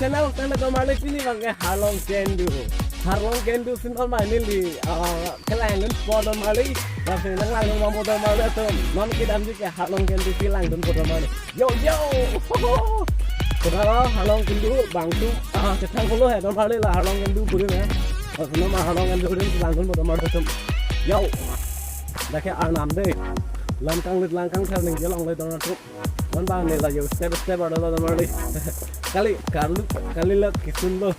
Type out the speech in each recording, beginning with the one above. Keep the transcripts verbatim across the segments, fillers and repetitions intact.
channel, tangte don marli pini abangke Harlong Kendu. Harlong Kendu si non marli neli, ah, kelang dunpo don marli. Lasi nang langdun abang po don marli atum. Non kedamji ke Harlong Kendu si langdunpo don marli. Yo, yo! Kodala Harlong Kendu bangtum, ah, chethang kolo he don marli la Harlong Kendu buri me. Lasi non Harlong Kendu buri langdunpo don marli atum. Yo! Dak ke Arnam dei. Lam kanglit lam kangther ningje longle don atum. Non abang neli la yo step step arlo don marli. Kali, karlu, kali la kisun lo.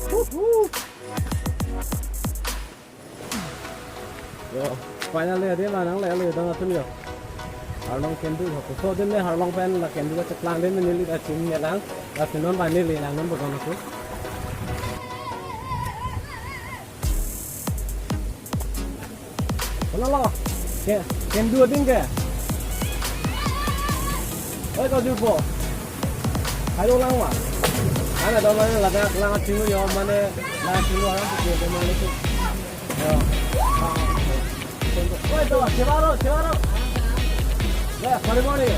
Huhu. Yo, finally adi ma nangle lo don atum yo. Harlong Kendu ho. Koso adim le Harlong pen la Kendu kacheplang adim neli ta chinine lang. Lasi non abang neli langdunpo don atum. Kono lo? Ke, Kendu adim ke? Oi, ko jupo. Halo lang ma. Ana don marli ladak lang chinglu yo mane lang chinglu orang tu ke don marli tu. Yo. Oi, to, chevaro, chevaro. Ya, pari mori.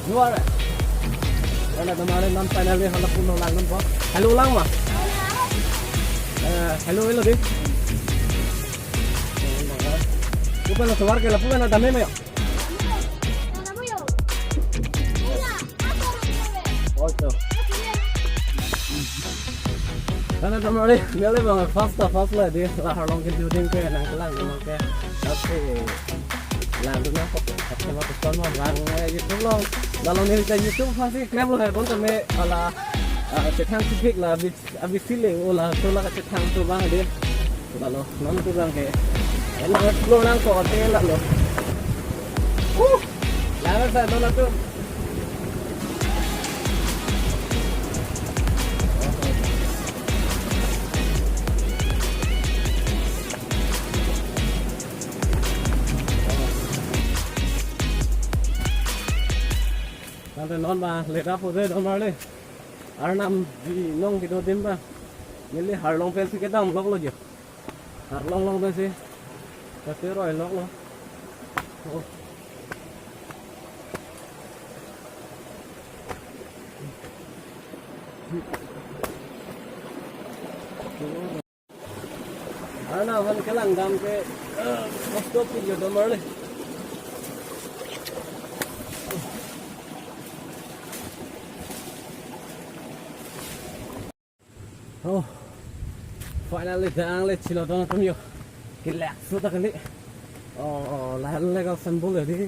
Luar. Ana don marli non finally hala puno langdunpo. Halo lang ma. Eh, halo, halo dei. Upala suar ke lapu na dame mayo. Ocho. Karena teman ini, dia le bang fast ta fast la dei, la Harlong Kendu adim ke nangkelang abangke. Tapi langdun nangkok, tapi mau pesan mau bang, eh, YouTube lo. Kalau neli ta YouTube pasti klem lo he, pon tame ala, ah, chethang sipik la, abis, abis sile, ola, to la kachethang atum abang dei. Lalo, non atum abangke. Elang explore nangkok te lalo. Uh! Langsa don atum. Tangte non abang le ta po dei don marli. Arnam ji nong kedo adim abang. Neli Harlong pensi kedam lok lo jo. Harlong along pensi. Kate roi lok lo. Oh. Arnam aphan kelang dam ke, eh, kosto pu jo don marli. Oh, finally, dang le chilo don atum yo. Kelak su ta kali. Oh, oh, lahan le kal sambul ya di.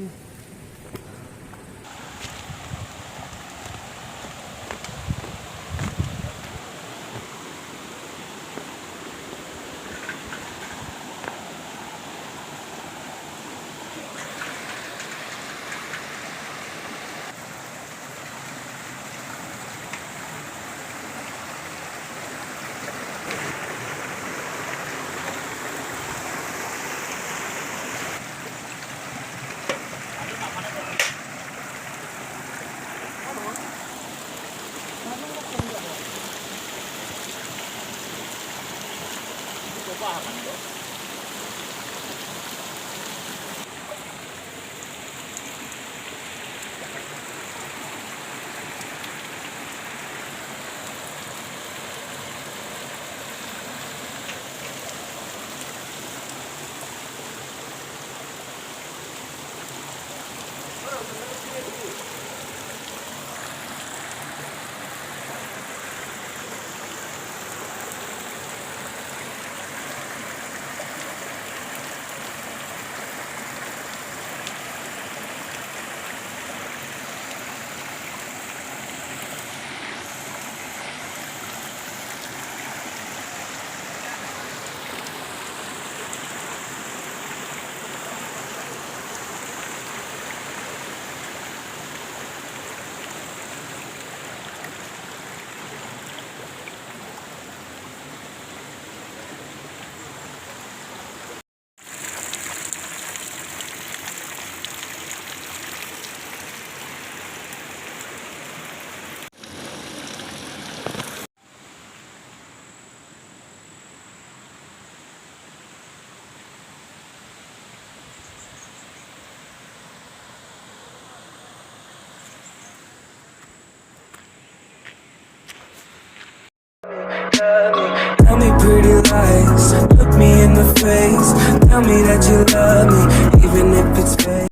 Tell me pretty lies, look me in the face. Tell me that you love me, even if it's